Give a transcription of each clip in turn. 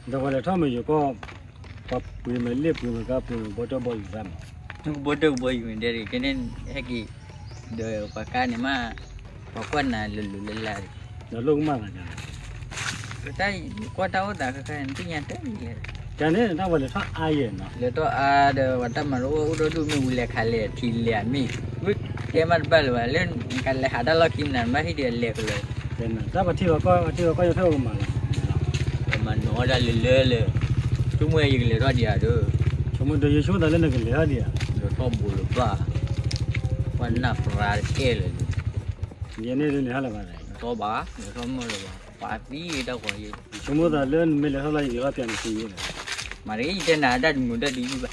ဒီးပှၤလဲၤထီၣ်မ့ၢ်ယိၤကီၢ်, ပှၤပှ့ၤမ့ၢ်လ့ၣ်ပှ့ၤမ့ၢ်ကါပှ့ၤမ့ၢ်ဘီတၢ်ဘီယူၤသၣ်မး, ကဘီတၢ်ကဘီယူၤန့ၣ်ဒဲး ကဲန့ၣ်ဟဲက့ၤ, ဒီးပှၤကါန့ၣ်မး, ပှၤကွၢ်နၤလၢလၢလၢလၢ, ဒီးလိၣ်ကမၣ်သးန့ၣ်, တၢ်ကွၢ်တၢ်အိၣ်သးခဲခါန့ၣ် သ့ၣ်ညါတၢ်လံ, ကန့ၣ်တၢ်ပှၤလဲၤထီၣ်အါယဲၢ်နီၤ, လဲၤထီၣ်အါဒီး ပှၤတၢ်မၤလိအိၣ်အိၣ်ဒီဒူၣ်မ့ၢ်ဝံၤလဲၤခးလဲၤထံလဲၤအမ့ၢ်, ဝံၤကဲမးတဘၣ်လၢၤဘၣ် လၢနကလဲၤဟးတၢ်လီၢ်ခံမနၤ နဘၣ်ဟ့ၣ်ဒံးအလဲၤကလၢာ်, တၢ်ပှၤထံၣ်ပှၤကီၢ် ပှၤထံၣ်ပှၤကီၢ်ယိထီၣ်ကမၤလီၤ, ပမၤနီၤဒၣ်လၢလၢလၢ, ဆိကမိၣ်ယကလဲၤထီၣ်ဒံးဧါဒီး, ဆိကမိၣ်ဒီးယဆိကမိၣ်သးလၢနကလဲၤထီၣ်ဒံးဧါ, လဲၤထီၣ်ဘိးလၢၤဘၣ်, ပှၤနၢ်ပရၢတကဲလၢာ်, ယဲန့ၣ်ဒ်န့ၣ်ဟါလၢၤဘၣ်, လဲၤထီၣ်ဘၣ် လဲၤထီၣ်မၢလၢၤဘၣ်, ပှၤသံတၢ်ဃီယဲ, ဆိကမိၣ်သးလၢနမ့ၢ်လဲၤထီၣ်လီၤ ယကလဲၤထီၣ်ပျးနသံယဲ, မၤတက့ၢ် ယတဲနၤတၢ်တမုာ်တၢ်တယုၢ်ဘၣ်,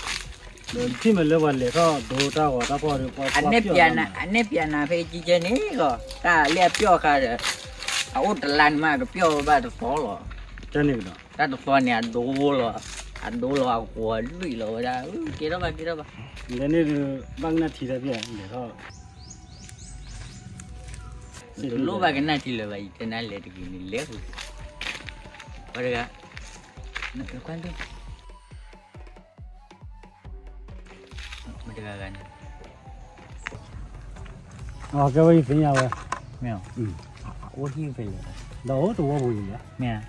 ဒီးထံၣ်မ့ၢ်လၢပှၤလဲၤထီၣ်ဒိတၢ်ဂီၤတၢ်ဖီၣ်ဒီး ပှၤပျီၣ်, အနဲၣ်ပျးနၤဖဲကကဲန့ၣ်လီၤ, တၢ်လၢအပျီၣ်အခါဒီး, အအိၣ်တလါန့ၣ်မး ကပျီၣ်ဝဲဘၣ်တသီလီၤ, ကန့ၣ်ဒီး, တၢ်တသီန့ၣ် အဒိလီၤ, အဒိလီၤအဂီၤလွံၢ်လီၤဝဲဒၣ်, ကဲထီၣ်ဘၣ်ကဲထီၣ်ဘၣ်, လဲၤန့ၣ်ဒီး, ဘၣ်ကနၣ်ထံတၢ်ဖဲလဲၤထီၣ် တလိၣ်ဘၣ်ကနၣ်ထံလၢၤဘၣ် ယတဲနၤလဲၤတဂ့ၤန့ၣ်လဲၤ, ပှၤတဂၤ, ကွၢ်လၢ, မတဂၤဂၤန့ၣ်, ကဲဝဲယသ့ၣ်ညါဝဲ, မ့ၢ်, အိၣ်ဟံၣ်ဖဲလဲၣ်, ဒီးအိၣ်တဝီပူၤလံ, မ့ၢ်,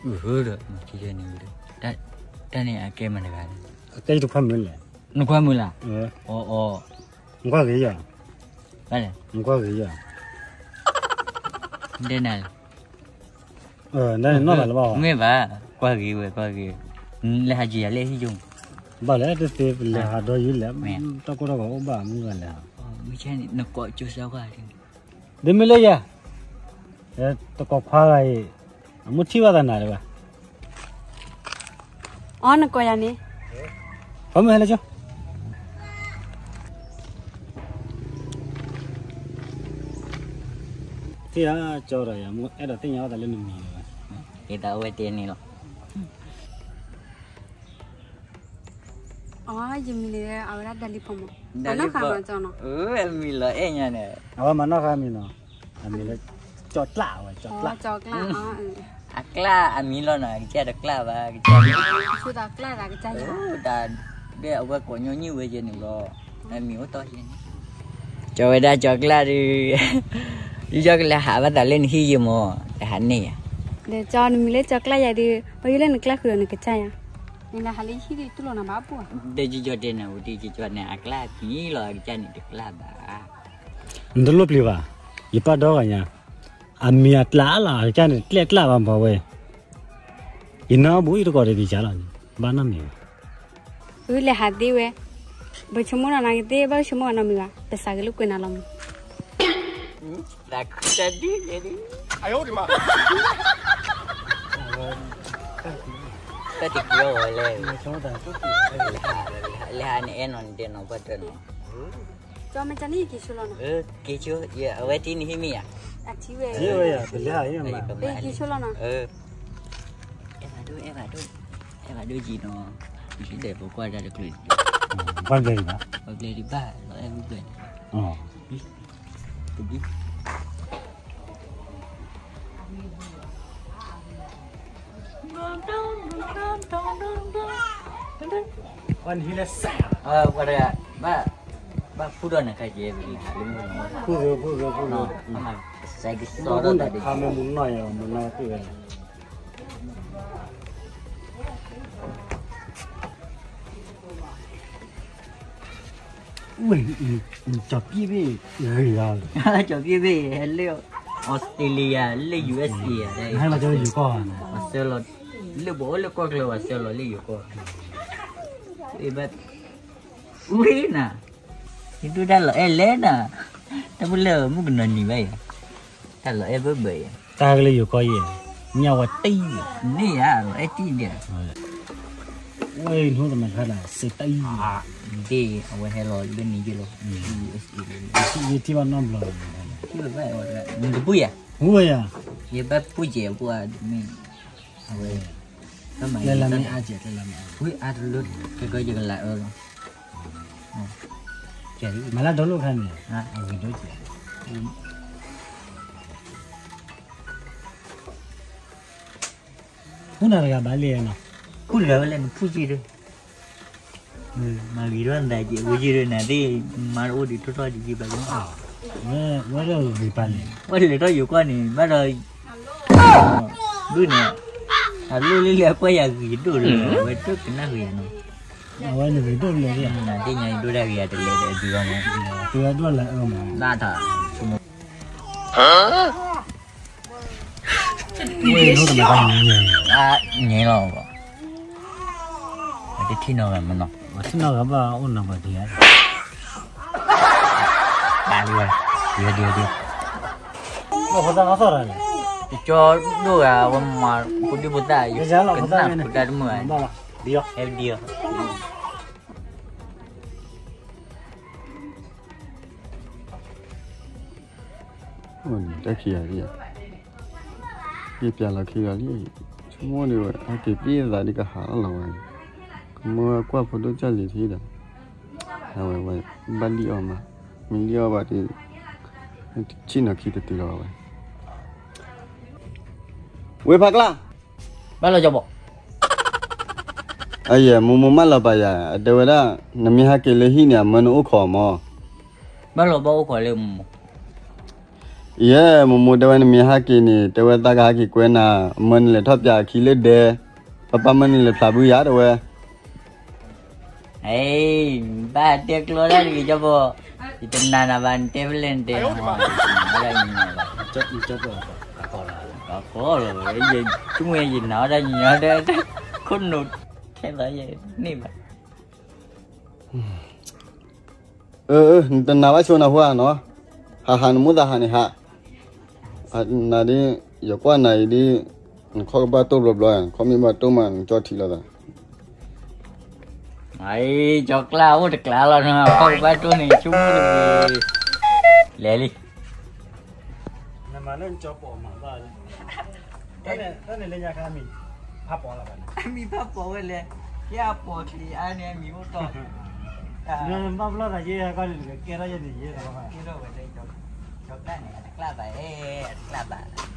အၢ ဒီး, တၢ်န့ၣ်အကဲမတဂၤန့ၣ်, အကဲယတခွါမုၣ်လဲၣ်, နခွါမုၣ်လၢ, အၢ, နခွါဂ့ၤယၤ, ဘၣ်လဲၣ်, နခွါဂ့ၤယၤ, ဒဲနၤလဲၣ်, နီၢ်ဂၤလၢၤဘၣ်, မ့ၢ်ဘၣ်, ကွၢ်ဂ့ၤဝဲကွၢ်ဂ့ၤ, လဲၤဟးက့ၤယၤလၢဟံၣ်ယိၣ်, ဘၣ်လဲၣ်တသ့လဲၤဟးဒီးယုလဲၣ်, တၢ်ကိၢ်တၢ်ဂီၤအိၣ်ဘၣ်မုၢ်ဂၤလဲၣ်, နကိးကၠိစၢ်ကွၢ်, ဒ်မ့ၢ်လၢယၤ, တကိးခွါဂၤအံၤ, အမိၢ်ထံၣ်ဘၣ်သးနၤတဂၤ အီ နကိးယၤန့ၣ်, အမုၢ်ဟဲလၢကၠိ, သ့ၣ်ဧၢကၠီဒီးယၤမ့ၢ်အဲၣ်ဒိးသ့ၣ်ညါဘၣ်သးလၢနမံၤလၢၤဘၣ်, ယသးဝဲတဲန့ၣ်လီၤ, အီ ယမံၤန့ၣ် အဝဲဒၣ်ဒၢလံၣ်ဖိမး, အနီၢ်ဃါမးကၠီနီၤ, အမံၤလီၤအဲၣ်ညါန့ၣ်, အဝဲမၤနီၢ်ဃါမံၤနီၤ, အမံၤလၢ, ကၠီကျၢ်ဝဲ, ကၠီကျၢ်, အကျၢ်အမံၤလီၤနီၤ, ကစၢ်တကျၢ်ဘၣ်, ကစၢ်, တၢ်, ဒီးအဝဲကိးညီနုၢ်ဝဲယဲန့ၣ်လီၤ, အမံၤအိၣ်တီၢ်ယဲန့ၣ်, ကၠီဝဲဒၣ်ကၠီကျၢ်ဒီး, ယကလဲၤဟးဘၣ်သးလၢနဟံၣ်ယဲမး, တဟးန့ၢ်ယၤ, ဒီးကၠီနမံၤလၢကၠီကျၢ်ယၤဒီး, ဘၣ်ယိၣ်လၢနကျၢ်ဃုာ်ဒီးနကစၢ်ယၤ, နဟးလၢယဟံၣ်ဒ်တူၢ်လိာ်နၤဘၣ်ပူၤ, ဒီးယကၠီတဲနၤဝဲဒ်ယကၠီန့ၣ် အကျၢ်အမံၤလီၤ အကစၢ်န့ၣ်တကျၢ်ဘၣ် နတလိၣ်ပျံၤဘၣ်, ယပၢ်ဒီဂၤညါ, အမံၤအကျၢ်လီၤ အကစၢ်န့ၣ် ကျဲၣ်ကျၢ်ဘၣ်မၤဝဲ, ယနၢ်အီၣ်ဘူးအံၤတကိးဒီးကစၢ်လီၤ, ဘၣ်နီတမံၤဘၣ်, အလဲၤဟးသ့ဝဲ, ပဆိကမိၣ်နီၢ်နၤကသ့ ဘၣ်ဆိကမိၣ်နီတမံၤဘၣ် ပစးကလုာ်ကွဲးနၤလီၤမး, တၢ်ဒ်န့ၣ်, တၢ်တကံအီၤလဲၣ်, လဲၤဟးန့ၣ်အဲၣ်နီၤနဒဲနီၤပှၢ်တၢၢ်နီၤ ကၠီမ့ၢ်ကၠီန့ၣ် ယက့ၤဆိလီၤနီၤ, က့ၤဆိ, အဝဲထံၣ်နဟံၣ်မ့ၢ်ဧါ, အထံၣ်ဝဲ, ယက့ၤဆိလီၤနီၤ, အဲၣ်ဘၣ်ဒိၣ်, အဲၣ်ဘၣ်ဒိၣ်, အဲၣ်ဘၣ်ဒိၣ်က့ၤနီၤ, ယဟံၣ်ဒီးပကွၢ်တၢ်တကျၢၤ, ပှၤကျဲၤဒံးဘၣ်, ပှၤကျဲၤဒံးဘၣ် လီၤအဲၣ်ဂုၢ်ကျဲၤန့ၣ်, တဘျုး ပှၤနဟံၣ်လၢစး, ပှၤတဂၤ, ဘၣ်ဖူၣ်ထီၣ်နခါကဲ, ဖူၣ်ဂ့ၤ, ဖူၣ်ဂ့ၤ, ဖူၣ်ဂ့ၤ, ဆဲးကစီဒီးတၢ်ဒ်, ခါမ့ၢ်မုၢ်နီၢ်ယၤ, မုၢ်နီၢ်သ့ၣ်ဝဲ ကၠီၤပံၣ်ဘ့ၣ်ဂ့ၤဧါ, ကၠီၤပံၣ်ဘ့ၣ်ဟဲလၢ Australia လၢ USA ဧါ, ဟဲလီၤကၠီၤယိၤကီၢ်, လၢဘီလၢကီၢ်ချၢ ပှၤဆှၢလီၤလၢယိၤကီၢ်, အ့ဘၣ်, ဝ့ၢ်နၤ, ယဒုၣ်တၢ်လီၤအဲၣ်လဲၣ်နၤ, တၢ်ပလၢၢ်မုၣ်ကနီၤနံၤဘၣ်ယၤ, တၢ်လီၤအဲၣ်ဘၢဘၢယၤ, တၢ်ကလၢယိၤကီၢ်ယဲ, မ့ၢ်အဝဲတံၢ်, န့ၣ်ယၤလီၤအဲၣ်တံၢ်ဒဲး ဝဲနဟိတမၤခါဒၣ် စဲးတၢ်အံၤ, ဒ်အဝဲဟဲလီၤလၢနံၤယဲလီၤ, ယထံၣ်ဘၣ်နီတဘျီ, နကပူၤယၤ, ယဘၣ်ပူၤယဲပူၤအါ, မ့ၢ်, အဝဲ, လၢလၢမ့ၢ်အါကဲ, ဝံၤအါတလၢ, ခဲကယကလးအၢလီၤ, ကၠီ မၤလၢဒီလိၣ်ခါန့ၣ်, အဂ့ၤဒိၣ်ကဲး, အိၣ်နၤတဂၤဘၣ်လံနီၤ, ဖုတဂၤဝဲလဲၣ်နဖုက့ၤဒီး, မၤဂ့ၤထီၣ်နသးက့ၤ ဝဲယံၤဒီးနၤသ့ၣ်, မၤတအိၣ်ဒံးထီၣ်ထီၣ်ဒံးယံၤဘၣ်လီၤ, ဝဲလဲၤထီၣ်ဂ့ၤပာ်န့ၣ်, ဝဲလဲၤထီၣ်ယိၤကွၢ်န့ၣ် ဘၣ်ဒီး ဒုးန့ၣ်, အလိၣ်လၢလဲၤကွၢ်ယၤဂ့ၤဒိၣ်လၢ အဝဲတကနၣ်ဂ့ၤနီၤ, အဝဲန့ၣ်ဂ့ၤဒိၣ်လၢ, နသ့ၣ်ညါဒိၣ်တၢ်ဂ့ၤအတလဲၤဒီးဒုးအီၤမး, ဒိၣ်လၢအၢမး, ဝဲ, ညဲလီၤ, အတထံၣ်နီၤဂၤမနီၤ, ထံၣ်နီၤဂၤဘၣ်အိၣ်နီၤပှၤဒံးဧါ, ဘၣ်လံဝဲ, ဒံးဒံးဒံး, ကၠီဒိၣ်ဂၤဝဲမၤဖိဒံဖိသၣ်, ကနၣ်ဖိတၢ်တမုာ်ဧါ, ဒံးဧါ, တၢ်ခံဂၤလံ, ယပျးလီၤခံဂၤလံ, ဆိကမိၣ်န့ၣ်ဝဲ ဟဲက့ၤပျံၤသးဒ်ကဟးလီၤလီၤဝဲ, ကမၢကွၢ်ဖိဒိၣ်ကၢ်လံၤထံဒီး, အဝဲဝဲ, ဘၣ်လံၣ်အီၣ်မး, မ့ၢ်လံၣ်အီၣ်ဘၣ်ဒီး, ဆ့ၣ်နီၤခံတတုၤလီၤဝဲ, ဝ့ဖးကျါ, ဘၣ်လီၤကၠီဘီၣ်, အယဲၢ် မိၢ်မိၢ်မၢလီၤပာ်ယၤ အတဲဝဲဒၣ်, နမ့ၢ်ဟဲက့ၤလၢဟံၣ်န့ၣ် အမၢနအိၣ်ခိးမး, ဘၣ်လီၤဘၣ်အိၣ်ခိးလၢမိၢ်မိၢ် ယဲၢ် မိၢ်မိၢ်တဲဝဲနမ့ၢ်ဟဲက့ၤန့ၣ် တဲဝဲသးကဟဲက့ၤကွဲနၤ, အမၢနလဲၤထီၣ်ပၠးအခံလၢဒဲ, ပၢ်ပၢ်မၢနလဲၤဖျးဘုယၤတဲဝဲ, အ့, ဘၣ်တဲကျီတၢ်တဂ့ၤကၠီဘီၣ်, ယတနာ်နၤဘၣ် နတဲဖဲလဲၣ်နတဲ, ကီလီၤ, ယဆိကမိၣ်ယနာ်အီၣ်တၢ်ညီညီဒီး, ခိၣ်နူာ်ထဲသိးယန့ၢ်ဘၣ် အၢ, နတနာ်ဘၣ်ဆိနၢ်ဟူဧါနီၤ, ဟးဟးနမိၢ်သးဟးန့ၣ်ဟး, နၤဒ်, ယကွၢ်နၤအံၤဒ်, နခီၣ်ကဘၣ်တိၢ်ဘျီဘျီ, နခီၣ်မ့ၢ်ဘၣ်တိၢ်မး နကၠီထံးလိာ်သး, အ့, ကၠီကျါအိၣ်တကျါလီၤနီၤ, ခီၣ်ကဘၣ်တိၢ်န့ၣ် ဆိကမိၣ်တဂ့ၤ, လဲၤလံ နမၤလၢနကၠီပိာ်မးဘၣ်လၢ, တၢ်န့ၣ်လၢညါခါမံၤ, ဖးပိာ်လီၤဘၣ်န့ၣ်, အမံၤဖးပိာ်ဝဲလဲၣ်, ယအပိာ်ချံအါန့ၣ်အမံၤအိၣ်တီၢ်, နဘၣ်ပလီၢ်သးယဲၢ်ကီၢ်န့ၣ် ကဲထီၣ်ယဲၢ်န့ၣ်ယဲၢ်, ကဲထီၣ်ဝဲလၢ, ကၠီကျါန့ၣ် အတကျါဘၣ်, အတကျါဘၣ်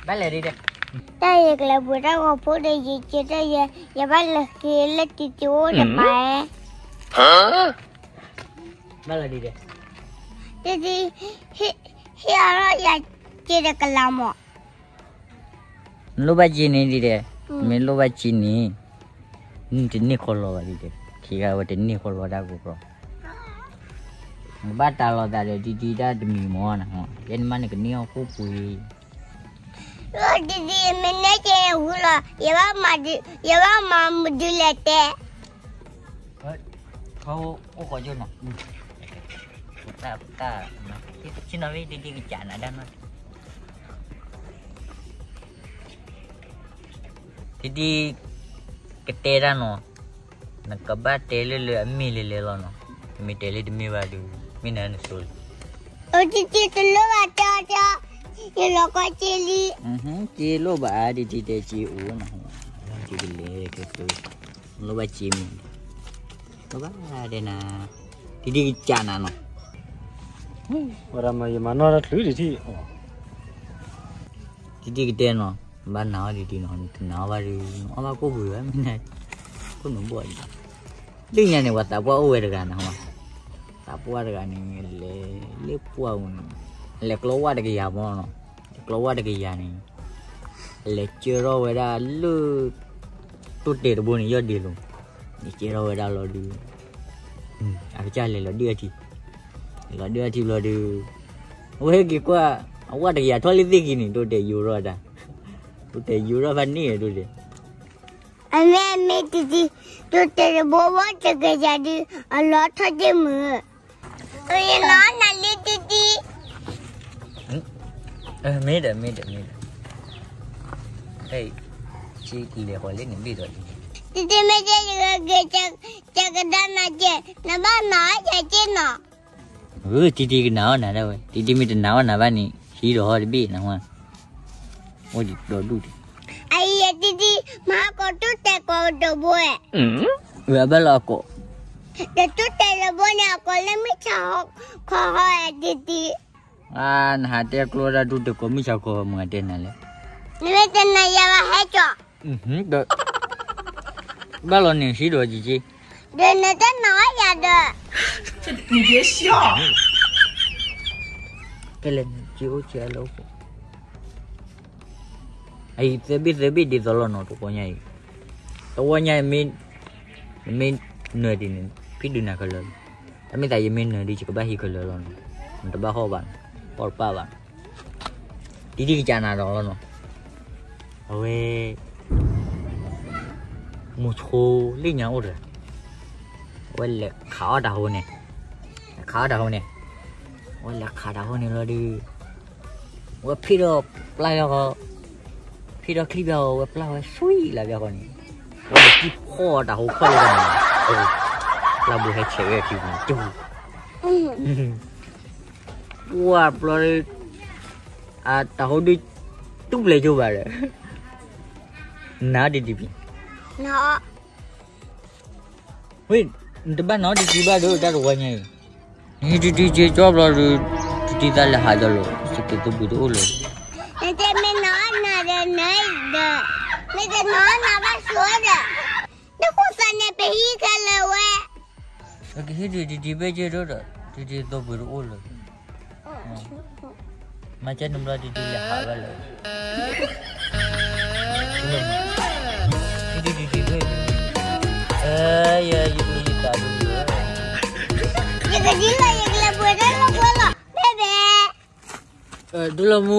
ဘၣ်လဲၤဒ်လဲၣ်, တၢ်ယကလဲၤပှ့ၤတၢ်ဂီၤဖိဒီး ယက့ၤတၢ်ယဲ, ယဘၣ်လဲၤက့ၤလၢတံၤတံၤအိၣ်တပၤ, ဘၣ်လဲၤဒ်လဲၣ်, တံၤတံၤ, ဟ့ၣ်အီၤလီၤယၤက့ၤဒီးကလၤမး, နလိၣ်ဘၣ်က့ၤန့ၣ်ဒ်လဲၣ်, မ့ၢ်လိၣ်ဘၣ်က့ၤန့ၣ်, နတန့ၢ်ခီလီၤဘၣ်ဒ်လဲၣ်, ခံဂၤဝဲတန့ၢ်ခီလီၤတၢ်ကီ, နဘၣ်တၢ်လီၤသးဒီးတံၤတံၤတၢ်တမံၤမးန, ယဲန့ၣ်မးနကန့ၢ်အီၣ်ခိၣ်ပှ့ၤ, တံၤတံၤ မ့ၢ်နဲက့ၤဝူလီၤ, ယဘၣ်မၤမဒုလဲၣ်တဲ, အိၣ်ဃီကၠိနီၤ, တၢ်, တံၤတံၤကစၢ်နၤဒၣ်နီၤ, တံၤတံၤကတဲတၢ်နီၤ, နကဘၣ်တဲလၢလၢအမ့ၢ်လဲၤလဲၤလီၤနီၤ, နမ့ၢ်တဲလၢတမ့ၢ်ဘၣ်ဒီး, မ့ၢ်နၤနစိၤလီၤ, အိၣ်တံၤတံၤတလိၣ်ဘၣ်တဲအီၤတဲ, ယလီၤကီက့ၤလံ, က့ၤလိၣ်ဘၣ်အါ တံၤတံၤတဲက့ၤအိၣ်နီၤ, တံၤတံၤကလဲၤက့ၤ, လိၣ်ဘၣ်က့ၤမ့ၢ်, လိၣ်ဘၣ်ဒဲးနၤ, တံၤတံၤကစၢ်နၤနီၤ, ဝဲဒၣ်မ့ၢ်ယမၤနီၢ်တချုးတထံၣ် တံၤတံၤကတဲနီၤ, ဘၣ်နာ်အီၤတံၤတံၤနီၤ, နတနာ်အီၤဘၣ်ဒီး, နအီၣ်ဘၣ်ကိၣ်ပှ့ၤဝဲမ့ၢ်န့ၣ်, ခိၣ်နူာ်ဘီၣ်အံၤ, လၢညါန့ၣ် ပှၤသးပှၢ်အိၣ်ဝဲတဂၤန့ၣ်, သးပှၢ်တဂၤန့ၣ် လဲၤလၢပှၢ်ပူၤန့ၣ်, လဲၤကျီဝၣ်တကယၤမးနီၤ, လဲၤကျီဝၣ်တကယၤန့ၣ်, လဲၤကၢထီၣ်ဝဲဒၣ်လၢ တိၢ်တဲာ်တဘိန့ၣ် ယီၢ်ဒ့လိၤ, လဲၤကၢထီၣ်ဝဲဒၣ်လီၤဒီး, အကစၢ်လဲၤလီၤဒုၣ်အထံ, လဲၤလီၤဒုၣ်အထံဘျီဒီး, အဝဲဟဲက့ၤကွၢ်, အဝၣ်တကယၤထီၣ်လၢသ့ၣ်က့ၤန့ၣ် တိၢ်တဲာ်ယိးထီၣ်တၢ်, တိၢ်တဲာ်ယိးထီၣ်ဖးန့ၣ်တိၢ်တဲာ်, အမ့ၢ်အမ့ၢ်တံၤတံၤ, တိၢ်တဲာ်တဘိဝၣ်တကယၤဒီး အလီၤထီၣ်တ့ၢ်မုာ်, ယလီၤနၤလံတံၤတံၤ, မ့ၢ်ဒီး မ့ၢ်ဒီး မ့ၢ်ဒီး, ဟဲ, ဆံလဲၤဃီၤလၢနဘ့ၣ်ဒီး, တံၤတံၤမ့ၢ်ကဲယဂဲၤကဲ, ကဲကဒါနၤကဲ, နဘၣ်နာ်အီၤယၤက့နီၤ, တံၤတံၤကနာ်အီၤနၤဒၣ်ဝဲ, တံၤတံၤမ့ၢ်တနာ်အီၤနၤဘၣ်န့ၣ် ဟံးဒီးဟီတဘ့ၣ်နဟါ, အိၣ်ဒီးဒူၣ်, အအံၤတံၤတံၤ, မၤဟးကိးတူၢ်တဲာ်ကိးတဘိဝဲ, ဝဲဘၣ်လီၤအကိး, တတူၢ်တဲာ်တဘိန့ၣ် အကိးလၢမုၢ်ဆါခီဟီဒ်ဒ်, နဟးတဲကျိဒၣ်တူၢ်တဲာ်ကိးမုၢ်ဆါခီမၤတဲနၤလဲၣ်, နမ့ၢ်တနာ်ယၤဘၣ်ဟဲကၠီၤ, ဘၣ်လီၤန့ၣ်ဟံးဒီးကက့, ဒီးနတနာ်ဝဲယၤဒီး, ကဲလဲၣ်န့ၣ်ကအိၣ်ကဲလၢအိၣ်, အံၤသၢဘ့ၣ်သၢဘ့ၣ်ဒ်သိးလီၤနီၤ တဝီညါအံၤ, တဝီညါအံၤ, မ့ၢ်နၢၤဒ်န့ၣ် ဖံဒုးနၤခဲလၢာ်လီၤ, တမ့ၢ်သးယမ့ၢ်နၢၤဒ်ယကဘၣ်ဟံးခဲလၢာ်လီၤနီၤ, နတဘၣ်ဟီၣ်ဘၣ်နီၤ, ဟီၣ်တပၣ်ဘၣ်နီၤ, ဒ်ဒ်ကစးနၤဒီးလီၤနီၤ, အဝဲ မိၤဆိလ့ၣ်ညါအိၣ်တဂၤ, အဝဲလဲၤခးအီၣ်တၢ်ဟိန့ၣ်, ခးအီၣ်တၢ်ဟိန့ၣ်, အဝဲလဲၤခးတၢ်ဟိန့ၣ်လီၤဒီး, အဝဲဖံးဒီးပျၢ်ယီၤဃီ, ဖံးဒီးချံဘၣ်အီၤ အဝဲပျၢ်ဝဲဆွံလၢဘၣ်ဃီန့ၣ်, အဝဲလဲၤကံၢ်ဖီၣ်တၢ်ဟိဖီၣ်လၢဘၣ်န့ၣ်, ပျၢ်ဘိဟဲဆဲးဝဲခံန့ၣ်, ဝၢ်ပျီ, တၢ်ဟိဒုး, တူၢ်ပျဲၤကၠိဘၣ်ဒီး, နၤဒ်တံၤပံၤ, ဝ့ၢ်, နတဘၣ်နီတံၤတံၤဘၣ်ဒီးတၢ်တဝီညါအံၤ, နဟံးတံၤတံၤကၠီဘျီဒီး, တံၤသးလဲၤဟးဒီးလီၤ, စကဲးသိဘှံးတအိၣ်လၢၤ, နတမ့ၢ်နီၢ်နၤဒီးနၤဒီး, မ့ၢ်တနီၢ်နၤဘၣ်ဆိဒီး, နဃိသးန့ၣ်ပဟံးခဲလၢာ်ဝဲ, ပကဟံးတံၤတံၤဘၣ်က့ၤဒီး, တံၤတံၤသိဘှံးတအိၣ်လၢၤ မၤကဲနဘျီဒ်ဒ်လဲၤဟးဝဲလၢ, ဒ်ဒ်ဒ်ဒ်, ယဲယတၢ်ဒ်လၢ, ယကဒ်လၢယကလဲၤပှ့ၤတၢ်လၢပှဲၤလီၤ, ဘဲဘဲ, တူၢ်လီၤမူ,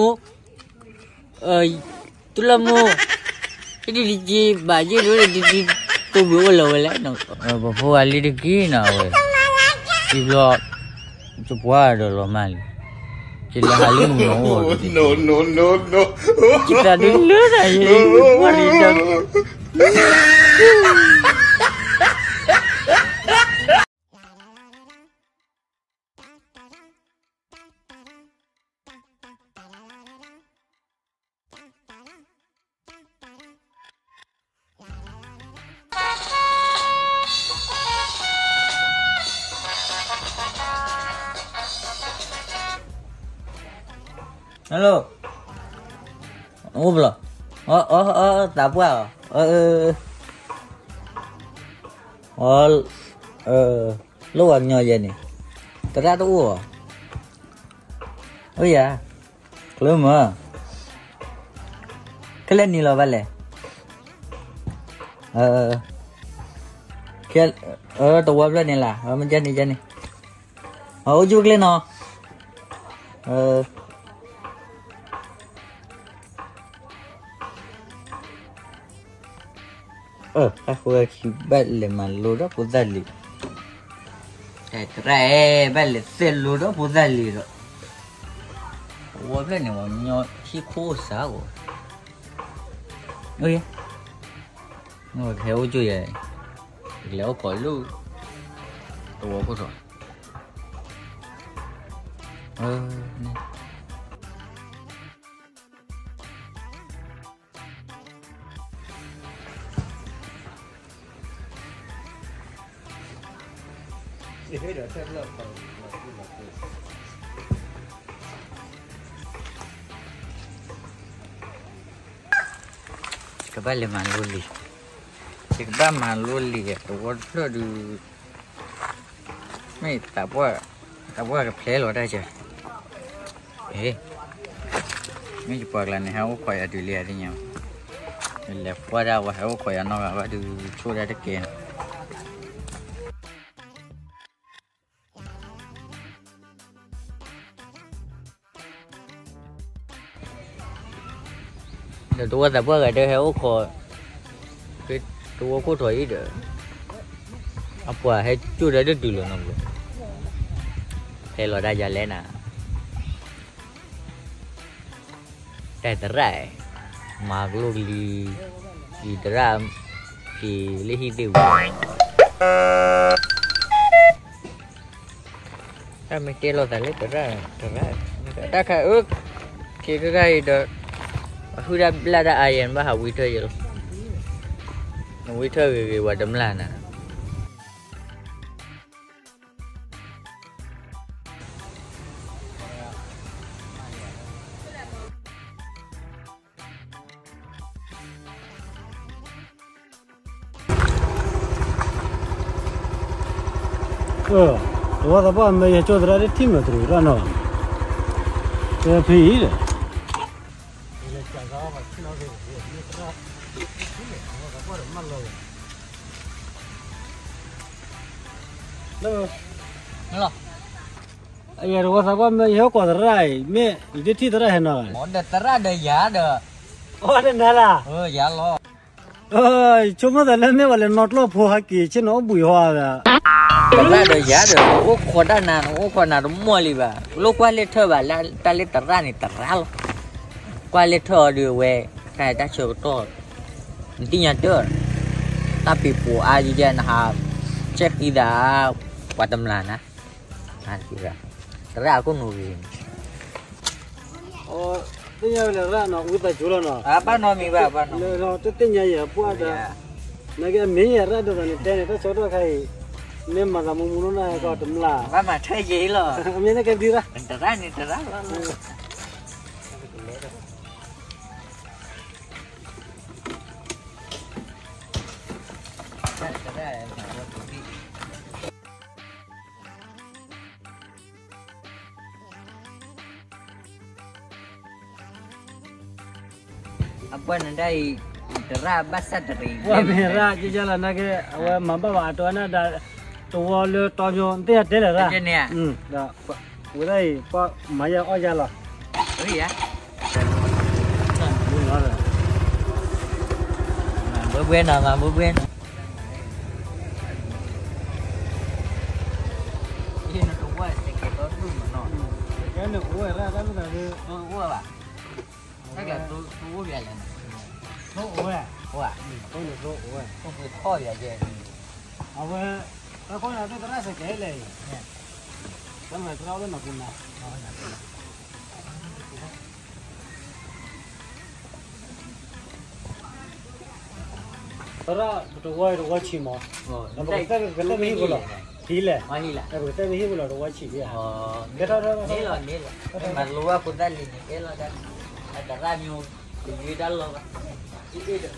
တူၢ်လီၤမူ, ဒ်ဒ်က့ဘၣ်ယ့ၢ်ဒ်ဒ်, သိဘှံးအိၣ်လၢၤဝဲလဲၣ်, ပဖိအလံတက့ၢ်နီၤဝဲ, ဒ်ဘျီ, ယပှၤဒီးလီၤမၢ်လံ, ယလဲၤဟးလၢမုၢ်နီၤအိၣ်, ယသးဒ်လၢတၢ်ယဲ, ပှၤရံဒီး Hello, အိၣ်ဘျီ, သးပှၢ်အီၤ, လိၣ်ဝဲကညီယဲန့ၣ်, သရၣ်တအိၣ်အီၤ, အိၣ်ယၤ, ကျၢၤမၢ, ခဲလၢာ်နံၤလီၤဘၣ်လဲၣ်, တဝီဖျၢၣ်န့ၣ်လၢ, မ့ၢ်ကဲန့ၣ်ကဲန့ၣ်, အိၣ်ကၠူကျ့နီၤ, အဃိခံဘၣ်လဲၤမၤလိဒီးဖိသၣ်လံၤ, သရၣ်အဲၣ် ဘၣ်လဲၤသ့ၣ်လိဒီးဖိသၣ်လံၤဒီး, ဝီဖျၢၣ်န့ၣ် ဝီညီဟံၣ်ခိၣ်စၢ်ဂီၤ, ဟဲအိၣ်ကၠိယဲ, လဲၤအိၣ်ခိးလၢ, တဝီခိၣ်ထီၣ် ယကဘၣ်လဲၤမၤလိလံာ်, ယကဘၣ်မၤလိလံာ် တဝီတဖျၢၣ်ဒုး, မ့ၢ်, တၢ်ပှၢ်ကဖျဲလီၤတၢ်က, မ့ၢ်ယပှၤကျါန့ၣ် ဟဲအိၣ်ခိးယၤတုၤလံယသ့ၣ်ညါ, လဲၤပှၢ်ဒၣ်ဝဲ ဟဲအိၣ်ခိးယၤနီတဂၤဘၣ်ဒုး ဆိၣ်ဒၣ်တကဲနီၤ ဒီးတဝီသးပှၢ်ဂၤဒုးဟဲအိၣ်ခိး, တဝီခိၣ်ထီၣ်အံၤဒီး, အပှၤဟဲကၠိၣ်ဒၣ်တတုၤလီၤနီတဘျီ, ဖဲလီၤတၢ်ယၤလဲၣ်နၤ, တၢ်သရၣ်, မၤကလိကလံၤ, အံၤသရၣ်, က့ၤလၢဟံၣ်သ့ၣ်ဝံၤ တၢ်မ့ၢ်တဲလိာ်သးလၢသရၣ်, သရၣ်, တၢ်ခါအၢ, က့ၤတရၣ်အံၤဒီး, အဟုၣ်တၢ်ဘျၣ်တၢ်အါယဲၢ် ဘၣ်ဟးဝံထၢၣ်ယဲၢ်လီၤ, ဝံထၢၣ်ဂ့ၤဂ့ၤ ပှၤတမျၢ်နၤ တဝီသးပှၢ်မ့ၢ်ယကၠိသရၣ်ဒ်ထံၣ်မ့ၢ်တရူးရၣ်နီၤ, တဲဖဲအံၤဒီး အံၤတဝီသးပှၢ်မ့ၢ်ယဟဲကွၢ်သရၣ်အံၤ မ့ၢ်ယတထံၣ်သရၣ်ဟဲနီၤ, ဒီးသရၣ်ဒီးယၤဒီး အီၣ်တနၤလၢ်, ယၤလီၤ, ဆိကမိၣ်သးလၢမ့ၢ်ဝဲလဲၤနီၣ်ကျိၣ်ဖိဟဲက့ၤဆ့ၣ်နီၤအိၣ်ဘှံးဟီသး, သရၣ်ဒီးယၤဒီး အိၣ်ခိးတၢ်နၤ အိၣ်ခိးနၤတမီၢ်လံဘၣ်, လိၣ်ကွၢ်လၢထၢၣ်ဘၣ်လၢတၢ်လၢသရၣ်န့ၣ်သရၣ်လီၤ, ကွၢ်လၢထၢၣ်အီၤဒုးအဝဲ တၢ်တၢ်ဆၢကတီၢ် နသ့ၣ်ညါတၢၢ်, တၢ်ပ့ၤပိာ်အါယဲယဲနဟး ကဲဃံသး ပှၤတမျၢ်နၤ, သရၣ်အခိၣ်နူာ်ဂ့ၤန့ၣ်, သ့ၣ်ညါဝဲလၢရၣ်နီၤ ဝံသးစူၤလီၤနီၤ, ဘၣ်နီတမံၤဘၣ်, တသ့ၣ်ညါယဲပှၢ်ဒီး, နကမ့ၢ်ယဲရၣ်ဒီးသးန့ၣ်တဲန့ၣ် တၢ်ဆၢကတီၢ်ခါအံၤ, မ့ၢ်မၤသးမူမူနီၢ်နီၢ်ဟဲကီးတမျၢ်, ဘၣ်မၤထွဲယဲလီၤ, မ့ၢ်နကဒုရၣ်, တရၣ်န့ၣ်တရၣ်လီၤ အပှၢ်နဒၣ်အံၤ တရၣ်ဘၣ်ဆၣ်တရံး, ပှၢ်မ့ၢ်ရၣ်ကၠီလီၤနာ်က့ အဝဲမၤဘၣ်ဘၣ်အတီနဒၣ်, တဝီလၢတီညိ နသ့ၣ်ညါတဲလဲၣ်ရၣ်, ဒီးဝဲဒၣ်အံၤ ပှၢ်မၤယဲအီၣ်ယၤလီၤ, မၤဘှဲဘှဲနီၤ မၤဘှဲဘှဲနီၤ နတဝီစဲးကဲးဒီဒူၣ်မးနီၤ, ကဲန့ၣ်အိၣ်ဝဲဒၣ်တၢ်မ့ၢ်တၢ်ဒုး, အိၣ်ဝဲဘၣ်, တၢ်ကဲးသိအိၣ်ဘၣ်လဲၣ်, သိအိၣ်ဝဲ, သိန့ၣ်သိအိၣ်ဝဲ, သိပှ့ၤထီၣ်ယၤယဲ, အဝဲ, တၢ်ခိၣ်န့ၣ်ဒုးသရၣ်စဲးကဲးလဲၣ်အံၤ, တၢ်မၤသရၣ်အိၣ်လၢနီၢ်ပူၤနၤ သရၣ်ပတဝီတဝီဆံးမး, ပကတဲပဟံၣ်ဖိလီၤ, ထံလဲၣ်, ပကတဲပဟံၣ်ဖိလီၤတဝီဆံး, ကဲထီၣ်ထီၣ်ထီၣ်, မၤလိဘၣ်ဖိသၣ်လံၤန့ၣ်ကဲလီၤ, အသရၣ်မ့ၢ်, တယွ့တၢ်လီၤဘၣ်, အ့ၣ်ဒီး ဒီးတၢ်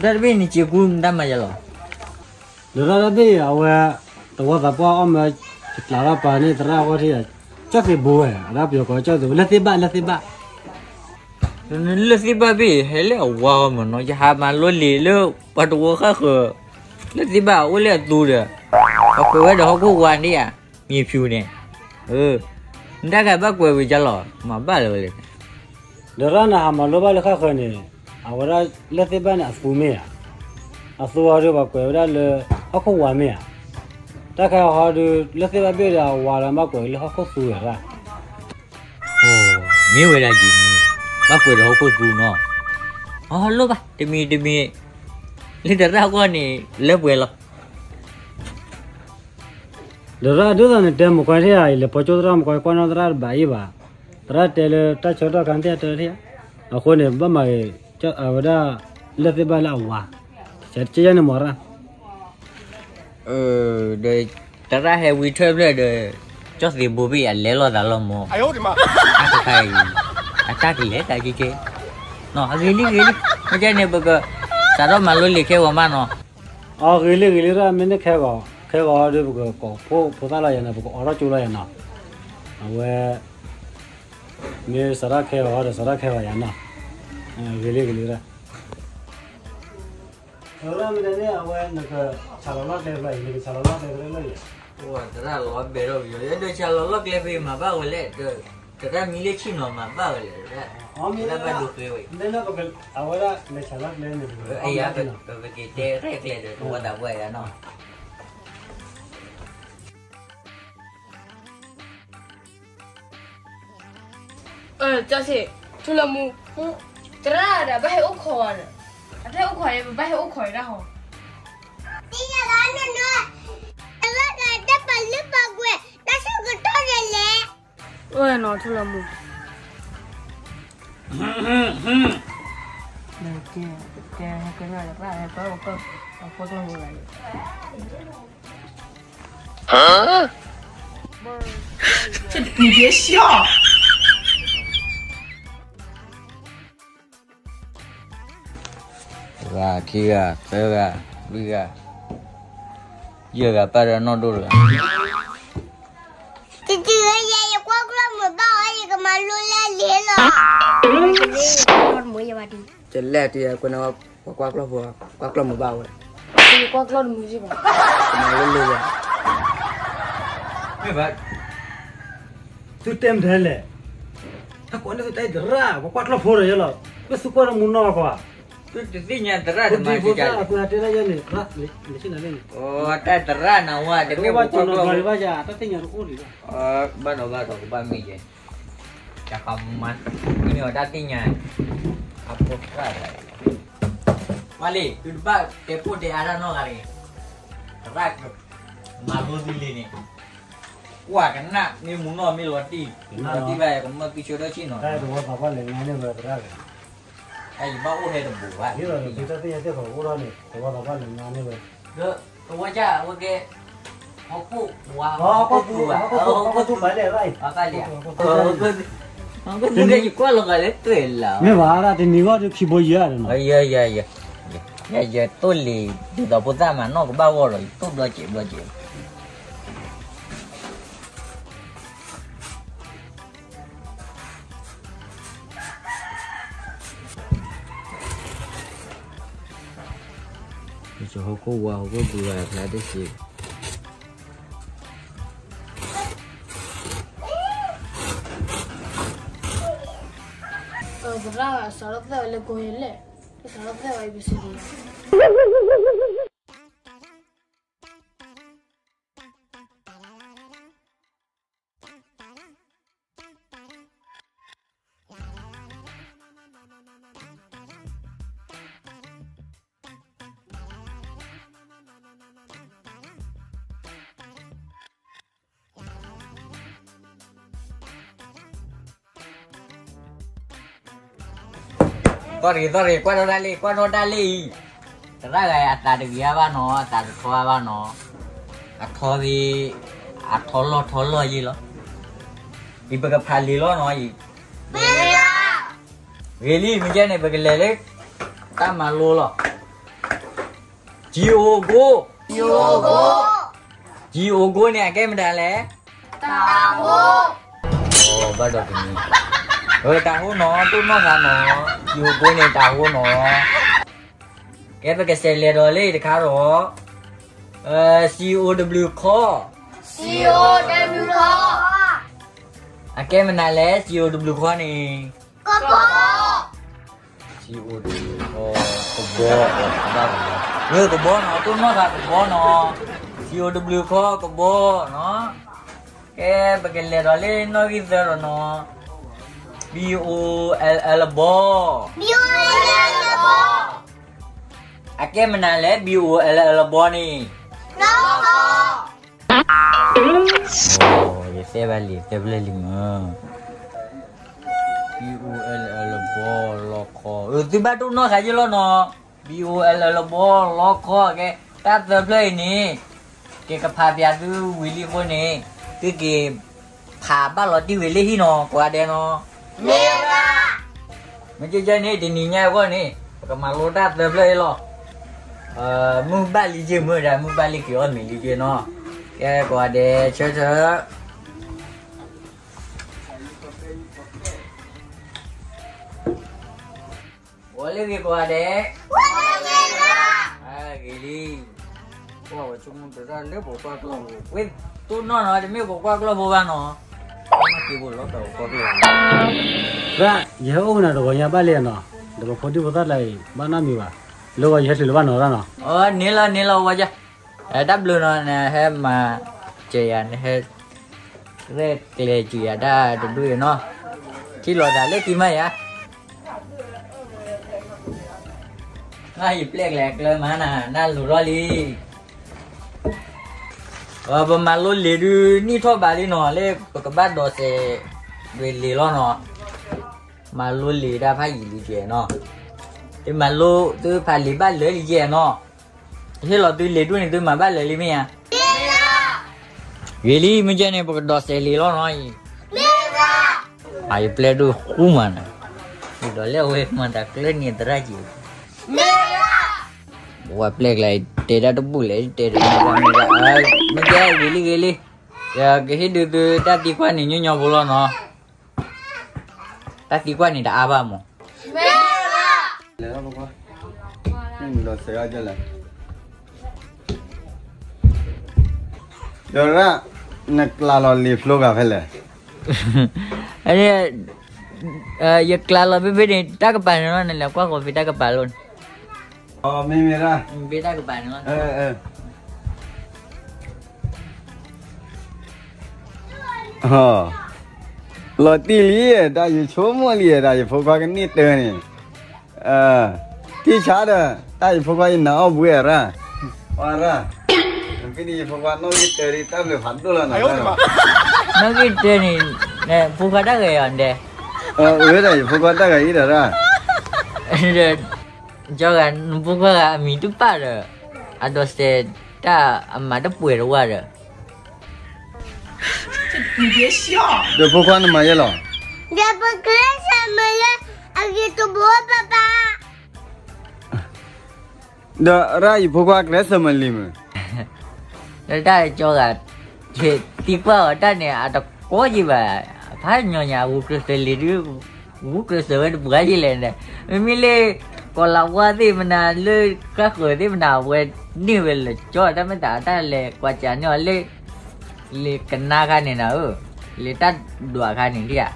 တဘ့ၣ်န့ၣ် စ့းကူမတၤမၤယၤလီၤ, ဒီးတၢ်တဘ့ၣ်အဝဲ, တဝီသးပှၢ်အီၣ်မၢ, ယကျးထီၣ်ပာ်န့ၢ်သရၣ်အဂီၢ်ထံၣ်ယၤ, ကၠီၣ်သ့ၣ်ဘိဝဲ အဒၣ်ပယီၤကိးကၠီၣ်သ့ၣ်ဘိ လၢသ့ၣ်ဘၣ်လၢသ့ၣ်ဘၣ် လၢသ့ၣ်ဘၣ်ဘ့ၣ် ဟဲလၢအဝါအီၤမးနီၤ ယဟးမၤလိလံာ်လၢပှၤတဝီဃၣ်ဃၢၤ, လၢသ့ၣ်ဘၣ်အိၣ်လၢအသူဒီး, ပှၤကွဲးဝဲဒီးဟီၣ်ခိၣ်ဝါန့ၣ်ဧါ, မ့ၢ်ဖၠူန့ၣ်, နတၢ်ကဘၣ်ကွဲးဝံၤကလီၤ မၤဘၣ်လၢၤဝဲလဲၣ်, ဒီးရၣ်နဟးမၤလိဘၣ်လၢဃၣ်ဃၢၤန့ၣ်, အဝဲဒၣ်လၢသ့ၣ်ဘၣ်န့ၣ်အသူမ့ၢ်ဧါ, အသူအီၤဒီးပှၤကွဲးဝဲဒၣ်လၢ, ဟီၣ်ခိၣ်ဝါမ့ၢ်ဧါ, တၢ်ခဲအံၤဟီဒီး လၢသ့ၣ်ဘၣ်ဘ့ၣ်ဒီးအဝါလၢဘၣ်ကွဲးလၢဟီၣ်ခိၣ်သူဝဲရၣ် မ့ၢ်ဝဲဒၣ်ယံၤန့ၣ်, ဘၣ်ကွဲးဒီးဟီၣ်ခိၣ်သူနီၤ, အလိၣ်ဘၣ် တမံၤတမံၤ, လၢတရၣ်ဂီၢ်န့ၣ် လၢပှဲၤလီၤ, ဒီးရၣ်ဒ်သိးန့ၣ် တဲမုၢ်ကွၢ်ထံၣ်ဧါ ယလဲၤဖီကၠိသရၣ်မုၢ်ကွၢ် ကွၢ်နီၣ်သရၣ်တဘၣ်အံၤဘၣ်, သရၣ်တဲလၢတၢ်ဆၢကတီၢ်ခါနသ့ၣ်တဲထံၣ်ဧါ, အဃိန့ၣ် ဘၣ်မၤဂ့ၤ, အဝဲဒၣ်, လၢသ့ၣ်ဘၣ်လၢအဝါ, ကဲယဲန့ၣ်မ့ၢ်ရၣ် ဒီးတရၣ်ဟဲဝံထၢၣ်ဖျၢၣ်ဒီး, ကၠီၣ်သ့ၣ်ဘိဘ့ၣ်အလဲၤလိာ်သးလီၤမး, တခါအံၤ, အတၢ်ကလဲၤတၢ်ကဲကဲ, အဂ့ၤလံဂ့ၤလံ, မ့ၢ်ကဲန့ၣ်ပက, စးထီၣ်မၤလိလံာ်ခဲဂီၤမးနီၤ, အဂ့ၤလံဂ့ၤလံရၣ် မ့ၢ်န့ၢ်ခဲဂီၤ, ခဲဂီၤဒီးပကကိးဖိဖိသၣ်လီၤယၤနီၤ ပကအိးထီၣ်ကၠိလီၤယၤနီၤ, အဝဲ, မ့ၢ်စးထီၣ်ခဲဂီၤဒီးစးထီၣ်ခဲဂီၤယၤနီၤ, ဂ့ၤလံဂ့ၤလံရၣ် သရၣ်မ့ၢ်တဲန့ၣ် အဝဲနကဆၣ်လီၤလီၢ်ကျဲဖျၢၣ်အံၤ နကဆၣ်လီၤလီၢ်ကျဲဖျၢၣ်လၢယဲၢ်, သရၣ်လီၤဘဲးထီၣ်ပယီၤ ယဲဒၢးဆၣ်လီၤလီၢ်ကျဲဖဲမၤဘၣ်ဝဲလဲၣ်, သရၣ်မံလၢဆံၣ်နီၤမၤဘၣ်ဝဲလဲၣ်, သရၣ်ဘၣ်ဒိဃဲဝဲ, အဝဲဒၣ်လဲၤဆၣ်လီၢ်ကျဲန့ၣ်, ပကက့ၤတဲရဲၣ်ကျဲဒီးသဝီသးပှၢ်ယၤနီၤ ကၠီၣ်စ့ၣ်, ထူလၢမူ, သရၣ်ဒီး ဘၣ်ဟဲအိၣ်ခိးဝဲဒီး, အတၢ်အိၣ်ခိးအံၤ ပဘၣ်ဟဲအိၣ်ခိးအံၤတၢ်ဟီ, သရၣ်ဒီး တၢ်ပာ်လုၢ်ပာ်ပှ့ၤ တၢ်ဆၢကတီၢ်န့ၣ်လဲၣ်. အိၣ်နီၤထူလီၤမူ, ဟဲကဲနီၤတၢ်ဟဲကဲအိၣ်ခိး, ဂၤခံဂၤ သၢဂၤ လွံၢ်ဂၤ, ယဲၢ်ဂၤပၢ်ဒီးနီၢ်ဒိၣ်တဂၤ, တတုၤယဲ ယကွၢ်ကျီၢ်မုာ်ဘၣ်ဝဲ ယကမၤလိလၢလံလီၤ. တလဲၤတံၤ ကွၢ်ကျီၢ်ဖိ ကွၢ်ကျီၢ်မုာ်ဘၣ်ဝဲ, ယကွၢ်ကျီၢ်တမုာ်ဘၣ်, ကမၤလိလံဝဲ, မ့ၢ်ဘၣ်, သုတဲမတၤလဲၣ်, တၢ်ကိးန့ၣ်သုတဲသရၣ် ပကွၢ်ကျီၢ်ဖိဒီးယဲလီၤ, မ့ၢ်သုကွၢ်တမုာ်နီၢ်ကွၢ်, တသ့ၣ်ညါသရၣ်တမၤစ့ၢ်ကီး, တၢ်သရၣ်နဝဲ တမ့ၢ်ပကွၢ်ကျီၢ်ဖိ, တၢ်သ့ၣ်ညါတအိၣ်လံ, ဘၣ်ဒီးဘၣ်ဒီးကဘၣ်မ့ၢ်ယဲ, တၢ်ခမၤ, မ့ၢ်အီၤတၢ်သ့ၣ်ညါ, အဖိသၣ်, မၤလံ သုတဘၣ်တဲဖိတဲအါတၢ်နီတဂၤတဂ့ၤ, သရၣ်, မၤလိသုလံန့ၣ်, ကွၢ်ကနၣ် မ့ၢ်မုာ်နီၢ်မ့ၢ်လီၤတံၢ်, လီၤတံၢ်ဘၣ် ကမၢကဆၢထၢၣ်ဆ့ၣ်နီၤ, တၢ်တဝီသးပှၢ်လဲၤငါန့ၢ်ဝဲသရၣ်, တၢ်ယဘၣ်အိၣ်ဟဲတဘူးဘၣ်, တၢ်သ့ၣ်ညါသ့ၣ်ဃီအိၣ်ထီၣ်န့ၣ် တဝီသးပှၢ်လဲၤငါန့ၢ်ဝဲ, ဒီးတဝီကၢ်ဝဲကဲ, ဟီၣ်ခိၣ်ဝါ, ဟီၣ်ခိၣ်သူ, ပာ်လံ, ပာ်လံ, ယကွၢ်လီၤဂာ်လၢတွဲၣ်လီၤ, မ့ၢ်ဘၣ်ဒၣ်တနံၤဂီၢ်ဒုးခံဘိယဲၢ်ဧါ, ယဲ ယဲ ယဲ ယဲ ယသိၣ်လံၤဒ်သိးဖိသၣ်မၤနီၢ်ကဘၣ်ဂီၢ်လီၤ ယသိၣ်ဘျီစဲးဘျီစဲး ဟီၣ်ခိၣ်ဝါ ဟီၣ်ခိၣ်ဘုဂၤဖျါတစ့ၢ်, သရၣ် စးထီၣ်သဲဝဲလၢကိးယဲၢ်လဲၣ်, စးထီၣ်သဲဝဲအံၤပစံးဒ် သီၣ်ရ့ၣ် သီၣ်ရ့ၣ် ကွၢ်ထီၣ်တၢ်လံ ကွၢ်ထီၣ်တၢ်လံအံၤ, သရၣ်ဂၤအသးတဂ့ၤဘၣ်နီၤ အသးတထီဘၣ်နီၤ, အထီသ့, အထီလီၢ်ထီလီၢ်ယ့ၢ်လီၤ, အံၤပကဖးလံာ်လီၤနီၤအံၤ, ဂ့ၤလံ မ့ၢ်ကဲန့ၣ် ပကလဲၤလၢ တၢ်မၤလိလီၤ. ကၠံအိၣ်ကိ, ကၠံအိၣ်ကိန့ၣ် အကဲမတၤလဲၣ်, တၤဟိ, ဘၣ်ဒီးကနံၤ, တၤဟိနီၤ တိၢ်နီၣ်သးနီၤ, ကၠံအိၣ်ကိန့ၣ် တၤဟိနီၤ, ကဲပကစးလဲၤဒီးလၢတခါဒီး, C O W ခီ, C O W ခီ, အကဲမနုၤလဲၣ် C O W ခီန့ၣ်, ကဘီ C O W ခီ, ကဘီ, ကဘီနီၤ တိၢ်နီၣ်သးကဘီနီၤ, C O W ခီ ကဘီနီၤ, ကဲပကလဲၤဒီးလၢနီၣ်ဂံၢ်သၢဒီးနီၤ, B O L L ဘီ, အကဲမနုၤလဲၣ် B O L L ဘီန့ၣ်, ယတဲဘၣ်လံ တဲဖျၢၣ်လံမ့ၢ်, B O L L ဘီ, လီခီ, သုဘၣ်တိၢ်နီၣ်သးယ့ၢ်လီၤနီၤ, B O L L ဘီ လီခီ, ကဲတၢ်သၢဖျၢၣ်အံၤန့ၣ်, ကဲကဖးပၠးသုဝံၤလံအဃိန့ၣ်, သုက့ၤ ဖးဘၣ်လီၤတံၢ်ဝံၤလၢဟံၣ်နီၤ ကိးဂၤဒဲးနီၤ, မ့ၢ်ကဲန့ၣ် တနံၤညါအဂီၢ်န့ၣ် ပကမၤလိတၢ်သၢဖျၢၣ်အံၤလီၤ, မုၢ်ဘၣ်လံယ့ၢ်မုၢ်ဒီး မုၢ်ဘၣ်လံက့ၤအီၣ်မ့ၤလံယ့ၢ်နီၤ, ကဲကိးဂၤဒဲးဆၢထၢၣ် ဂီၤလၢဂ့ၤကိးဂၤဒဲး, ဂ့ၤလံ, ကွၢ်ဝဲဆိကမိၣ်တရၣ်လၢပကွၢ်ကျီၢ်ဖိ, ဝဲတိၢ်နီၣ်နီၤ တမ့ၢ်ပကွၢ်ကျီၢ်ဖိဘၣ်နီၤ, က့ၤဖိလီၤတၢ်ပကွၢ်ကျီၢ်, ရၣ် ယဟဲအိၣ်ကနၤတဂီၤညါဘၣ်လံနီၤ, ဒီးပဖိဒံဖိသၣ်တဂၤအံၤ ဘၣ်နီတမံၤဘၣ်, လၢဂီၤယဟဲချုးလၢၤဘၣ်နီၤရၣ်နီၤ, န့ၣ်လီၤ န့ၣ်လီၤ ဝဲယါ, တၢ်ဘျုးနီၤ နဟဲမၤစၢၤယၤ နဟဲ ရဲၣ်ကျဲၤစၢၤယၤတၢ်တဒူၣ်အံၤနီၤ, ထံၣ်လီၤသးလၢခံမးယါ, ယပျဲၢ်ကျဲအကျၢမးနၤ နလူၤထီၣ်လံ. ပမၤလိလံာ်ဒုး နံၣ်ထီၣ်ဘးလံနီၤ လၢပကဘၣ်ဒိးစဲးဒွဲၣ်လံာ်လီၤနီၤ. မၤလိလံာ်တၢ်ဖးယံာ်လံကဲနီၤ. သုမၤလိသုဖးလံာ်ဘၣ်လၢာ်လံကဲနီၤ. ဟ့ၣ်လီၤသုလံာ်ဒိၣ်န့ၣ် သုမၤဘၣ်လၢာ်လံမ့ၢ်ဧါ. ဂ့ၤလံ မ့ၢ်ကဲန့ၣ် ပကဒိးစဲးလံာ်လီၤနီၤအံၤ. ယပျဲၢ်ဒိၣ်ဃူမးနၤ, ဒီးလၢအဝဲမၤတၢ်ကျၢန့ၣ်သရၣ်က့ၤ. ပဝဲပျဲၢ်ကျဲ တဲတၢ်တဘူၣ်လဲၣ် တဲတၢ်မ့ၢ်ဂ့ၤလံဂ့ၤလံ, ယကဟ့ၣ်ဒုးသုတၢ်သံကွၢ်န့ၣ်ညီညီဖိလီၤနီၤ. တၢ်သံကွၢ်န့ၣ်တအါဘၣ်မး. ဒီးရၣ်, နကျးလီၤလံာ်ဖျိဂၤဖဲလဲၣ်. ယကျးလီၤဖဲဖဲန့ၣ် တၢ်ကပၤန့ၣ်လီၤ နလဲၤကွၢ်ဃီၤဖဲတၢ်ကပၤလီၤ. မ့မ့ၢ်ရၣ်, ဖဲတၢ်ကပၤန့ၣ်လီၤ. လီၤတံၢ်လံ, တၢ်ယဆိကမိၣ်လံ, တၢ်ယဖိခွါကန့ၢ်တၢန့ၣ်, တံၢ်ဆါဒီး တၢ်ယဖိခွါယနာ်အီၣ်ဘှံးရၣ်, ဝါရၣ်, ဖဲန့ၣ်ယဖိခွါနီၣ်ဂံၢ်တၢဒ်တၢ်ဘျုးဖးဒိၣ်လီၤနီၤ. နီၣ်ဂံၢ်တၢန့ၣ်, ဖိခွါတၢ်ဂၤအီၤဒဲး, အၢ တၢ်ယဖိခွါတၢ်ဂၤအံၤဒီးရၣ်, ကၠီဂၤ နဖိခွါဂၤအမံၤတပၣ်ဒီး, အဒိးစဲးတၢ်အမၤတပှဲၤတဝၢ်ဒီး ဒီးဖိခွါနမၤယဲလီၤ. ဒီးပကျဲးစၢးမၤလၢအဂ့ၤတဘိဘၣ်ဘၣ်. ဒီးရၣ်ယဖိခွါကျဲးစၢးမၤလံမုၢ်. ဒီးတၢ်ကၠီဂၤ, သံကွၢ်အီၤတၢ်န့ၣ် အတကီယံၤဘၣ်, ဖးညီညါ ဂုာ်ကျဲးစၢးလံာ်ဒုး, ဂုာ်ကျဲးစၢးဝဲတပှၤယံၤလဲၣ်န့ၣ်, မ့မ့ၢ်လၢ ကီၤလၤဝါသ့ၣ်မနၤ လၢကၢ်ဃၢၤသ့ၣ်မနၤ အဝဲန့ၢ်ဝဲလၢာ်ကၠီ တၢ်မ့ၢ်သးတၢ်လဲၤကွၢ်ကးန့ၢ်အီၤလၢ လံာ်ကနါခါန့ၣ်နၤဧၢ, လံာ်တၢ်ဒွးခါန့ၣ်ဒ်ဧါ,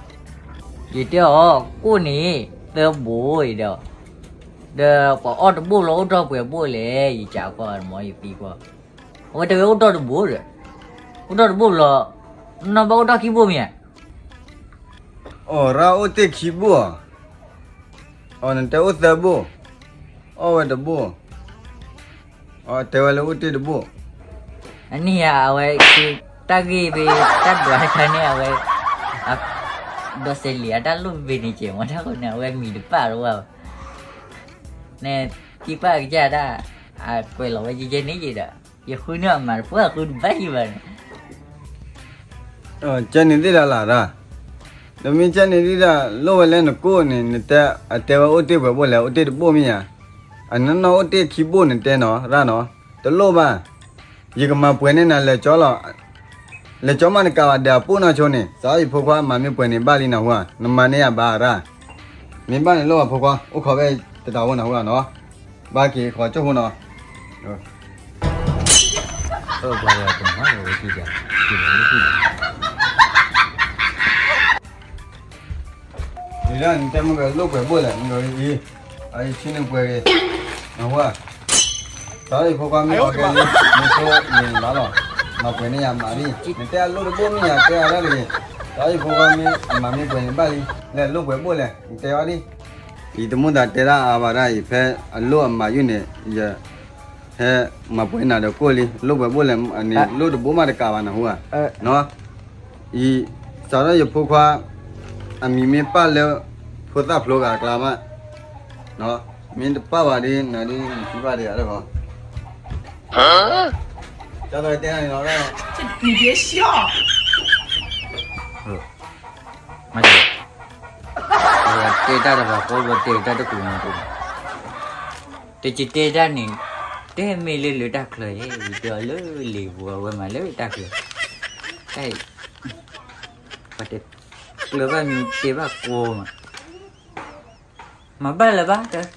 ယတဲအီၤ ကိၣ်န့ၣ် သၢဘိအံၤဒီး, ဒီးပှၤအီၣ်တဘိလီၤ အိၣ်ထီၣ်ပှဲၤဘိလဲၣ် ယကးကွၢ်မ့ၢ်ယသံကွၢ်, အဝဲတဲဝဲအိၣ်ထီၣ်တဘိဒီး, အိၣ်ထီၣ်တဘိလီၤ, နီၢ်ဘၣ်အိၣ်ထီၣ်ခံဘိမ့ၢ်ဧါ. အိၣ်ရၣ်အိၣ်တ့ၢ်ခံဘိဧါ, အီၤနတဲအိၣ်သၢဘိ, အီၣ်ဝဲတဘိ, အတဲဝဲလၢအိၣ်တ့ၢ်တဘိ, အန့ၣ်ဧါ အဝဲ တၢ်ဂ့ၢ်ဖဲ တၢ်ဒွးတခါန့ၣ် အဝဲ ဒိးစဲးလံာ်အတၢ်လိၣ်ဘ့ၣ်န့ၣ်ကဲမ့ၢ်တၢ်ဃိန့ၣ် အဝဲမံၤတပၣ်တဝၢ်ဘၣ်, န့ၣ် သံကွၢ်ကစၢ်တၢ်, အကွဲးလီၤဝဲယဲယဲန့ၣ်ယဲဒီး, ယဃုန့ၢ်အမၤတပှၢ်ဃုတဘၣ်ယံၤဘၣ်န့ၣ် ကဲန့ၣ်သ့ၣ်ဒၣ်လၢ်ရၣ်, ဒီးမ့ၢ်ကဲန့ၣ်သ့ၣ်ဒၣ် လိၣ်ဝဲလၢနကိၣ်န့ၣ် နတဲ အတဲဝဲအိၣ်တ့ၢ်ပှဲၤဘိလဲၣ် အိၣ်တ့ၢ်တဘိမ့ၢ်ဧါ, အနီၢ်နီၢ်အိၣ်တ့ၢ်ခံဘိနတဲနီၤ ရၣ်နီၤ, တလိၣ်ဘၣ်, ယကမၤပှဲၤန့ၢ်နၤလဲၤကၠီလီၤ, လဲၤကၠီမးနကးဘၣ်ဒီးအပိၢ်နီၢ်ဆိန့ၣ် စးထီၣ်ယဖိခွါမၤမ့ၢ်ပှဲၤန့ၣ် ဘၣ်လံနၢ်ဟူဧါ, နမၤန့ၢ်ယၤဘၣ်ရၣ်, မ့ၢ်ဘၣ်န့ၣ်လိၣ်ဘၣ်ဖိခွါ အိၣ်ခိးဝဲတတၢ်ဖိနၢ်ဟူဧါနီၤ, ဘၣ်က့ၤဃီကၠိၢ်ဖိနီၤ နတဲမ့ၢ်ကလိၣ်ပှဲၤဘိလဲၣ် နဂၤအံၤ, အအံၤဆံန့ၣ်ပှဲၤဂ့ၤ, နဟူဧါ, တၢ်အံၤဖိခွါမ့ၢ်အီၣ်ကဲလံ မ့ၢ်ဆိန့ၣ်ဘၣ်လီၤ, မၤပှဲၤန့ၢ်ယၤမၤလံ, နတဲအလိၣ်တဘိမ့ၢ်ယၤတဲအါဒၣ်တဂ့ၤ, တၢ်အံၤဖိခွါမ့ၢ်အမၤမ့ၢ်ပှဲၤန့ၣ်ဘၣ်လံ, လဲၤလိၣ်ပှဲၤဘိလဲၣ် နတဲအီၤဒ် ယတမူသးတဲတၢ်အါဘၣ်ဒၣ်အံၤ ဖဲအလိၣ်အမၤယုၢ်န့ၣ် ယဟဲမၤပှဲၤနၤဒီးကိၣ်လံ လိၣ်ပှဲၤဘိလဲၣ် အန့ၣ်လိၣ်တဘိမးတကးဘၣ်နၢ်ဟူဧါ, အံၤ စးထီၣ်ယဖိခွါ အမံၤမ့ၢ်ပၣ်လၢ ဖိသၣ်ဖျိဂၤအကျါမး, မ့ၢ်တပၣ်ဘၣ်ဒ်နၤဒ်နထံၣ်ဘၣ်ဒ်အါလၢဃီ ကတဲနၤန့ၣ်လီၤ, တဲတၢ်တဘၣ်ဃီဘၣ်တဲတၢ်တကူးမး, တကတဲတၢ်န့ၣ် တဲမ့ၢ်လၢလၢတၢ်ချၢဧါ ယတဲအီၤလၢလံာ်ပူၤ အဝဲမၤလၢတၢ်ချၢ, တၢ်အံၤ ပှၤတဲ ကျၢၤဘၣ်မ့ၢ်တဲဘၣ်ကီမး, မၤဘၣ်လၢၤဘၣ်,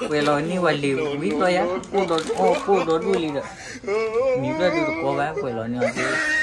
ကွဲးလီၤန့ၢ်ဝဲလံာ်ဝံၤဘျီယါ ကိၣ်ဒီးအီၣ်ကိၣ်ဒီးဒူၣ်လံဒီး, မံၤဘျီဒုးတကီဘၣ် ကွဲးလီၤန့ၢ်အီၤ